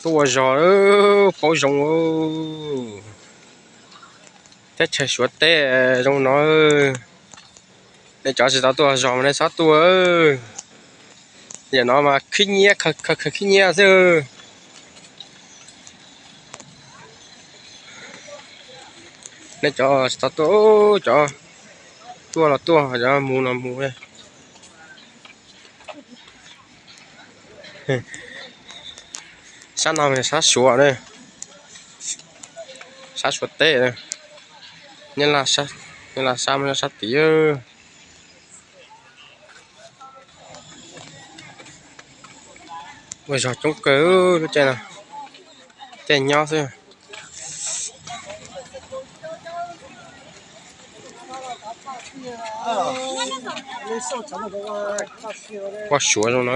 Tuaj ua zog, paub zoo. Teb chaws Suav teb zoo no. Nej cov tsis tau tuaj ua zog mas nej txhob tuaj. Yam no mas khib nyiab, khaws khib nyiab xwb. Nej cov tsis tau tuaj, cov tuaj los tuaj, cov mus los mus. Sab no sab Suav, sab Suav teb. Nyob Laj sab, nyob Laj sab, nyob sab tid. Ua zog coob kawg lub caij no, caij nyob xwb. Ua Suav zoo no.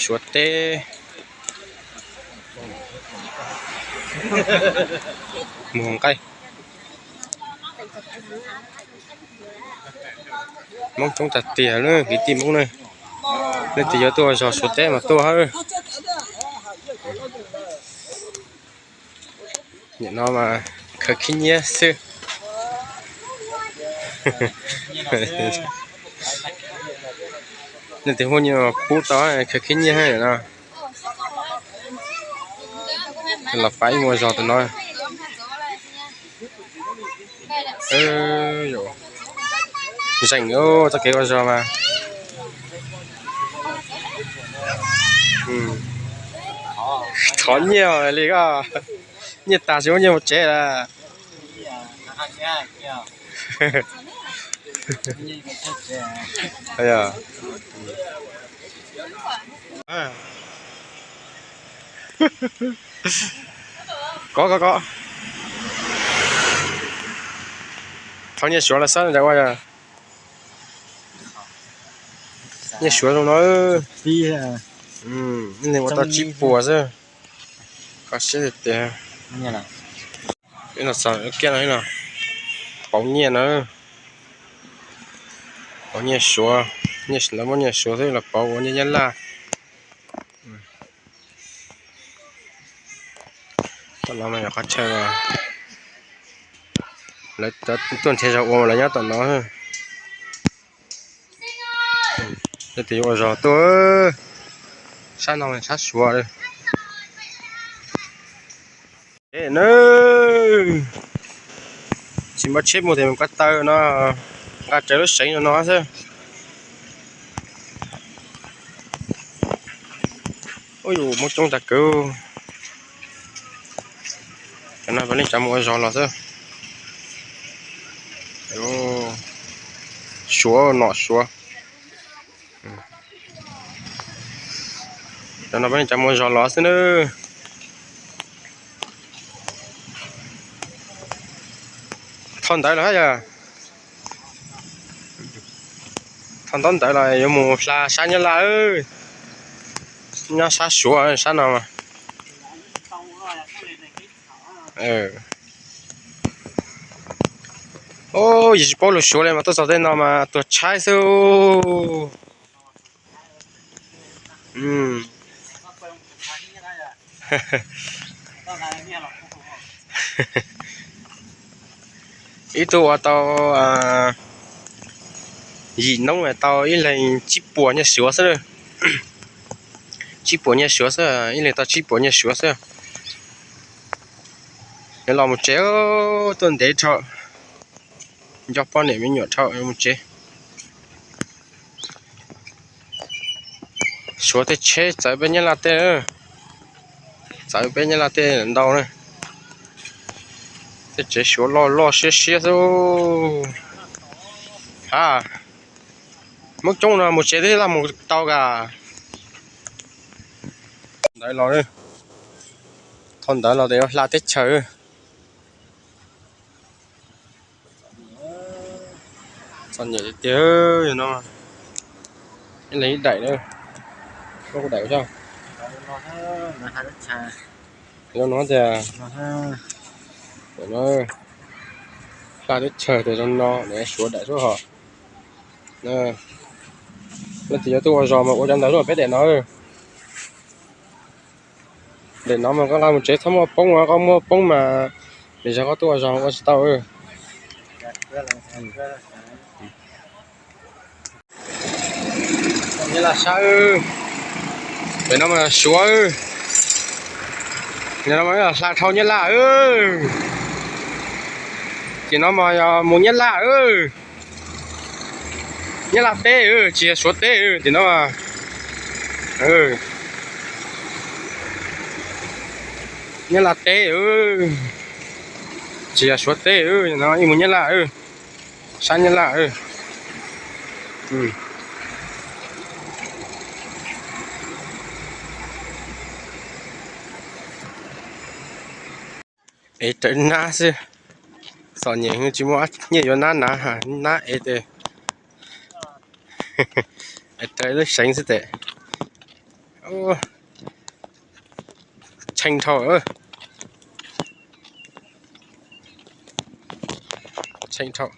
Suav teb. Mus nqaij. Hmoob coob tag tiag na, kwv tij Hmoob na. Leej twg yuav tuaj ua zog Suav teb mas tuaj hab. Nim no mas khaws khib nyiab xwb. Leej twg muaj nyiaj pub tau, khaws khib nyiab no. Los pab ib muaj zog tus no. Zeem txoj kev ua zog mas. Thov nyiaj li koj, nyiaj tag tsis muaj nyiaj mus tsev lawm. Kov, kov, kov. Thov nyiaj Suav los xab ua. Nyiaj Suav zoo no. Ib leeg ua tau tsib puas xwb. Koj siab tiag tiag. Ib los txog kiag no, pauv nyiaj na. Pauv nyiaj Suav, lawv muab nyiaj Suav xwb los pauv ua nyiaj Nyab Laj. Tom no mas yog qhov chaw lawv tuaj nrhiav zog ua mas lawv nyob tom no. Leej twg yuav ua zog tuaj, sab no sab Suav. Tsis muaj tsheb mus tes mus ko taw no, nqa rawv lub seev no no xwb. Ub, yus Hmoob coob tag kawg. Cov no peb leej cov mus ua zog los xwb. Suav, nom Suav. Cov no peb leej cov mus ua zog los xwb na. Thaum ntawd los hab yog, thaum ntaub ntawd los yuav mus hla sab Nyab Laj, nyob sab Suav sab no mas. Yus tsis paub lus Suav li mas tuaj txog tej no mas tuag tshaib xwb. Ib tug ua tau yim noob tau ib leeg tsib puas nyiaj Suav xwb. Tsib puas nyiaj Suav xwb, ib leeg tau tsib puas nyiaj Suav xwb. Yuav los mus tsev, tuaj ntev dhau, nco poj niam me nyuam dhau yuav mus tsev. Suav tej tsheb txawv peb Nyab Laj tej, txawv peb Nyab Laj tej ntau na. Tej tsev Suav loj loj siab siab xwb. Ha, Hmoob coob no mus tsev twb laj mus tau kas. Ntawd los, thaum ntawd los tes yuav hla teb chaws. Txom nyem tiag tiag no. Ib leeg ib daim na. Koj kuv daim xyov. Zoo no tias, no, hla teb chaws tias zoo no, suav daim xwb hos. Leej twg yuav tuaj ua zog mas ua cov ntawd xwb peb daim no. Daim no mas koj nqa mus tsev txhob muaj poob, koj muaj poob mas lwm zaug koj tuaj ua zog ua tsis tau. Nyab Laj sab, pem no mas suav, no mas hla dhau Nyab Laj. Ces no mas yog mus Nyab Laj. Nyab Laj teb, tsis yog suav teb tim no. Nyab Laj teb, tsis yog suav teb no, ib mus Nyab Laj, sab Nyab Laj. Es raws nab xwb, txom nyem tsis muaj nyiaj yuav nab na, nab es tes, raws lub seev xwb tes. Tshee dhau, tshee dhau.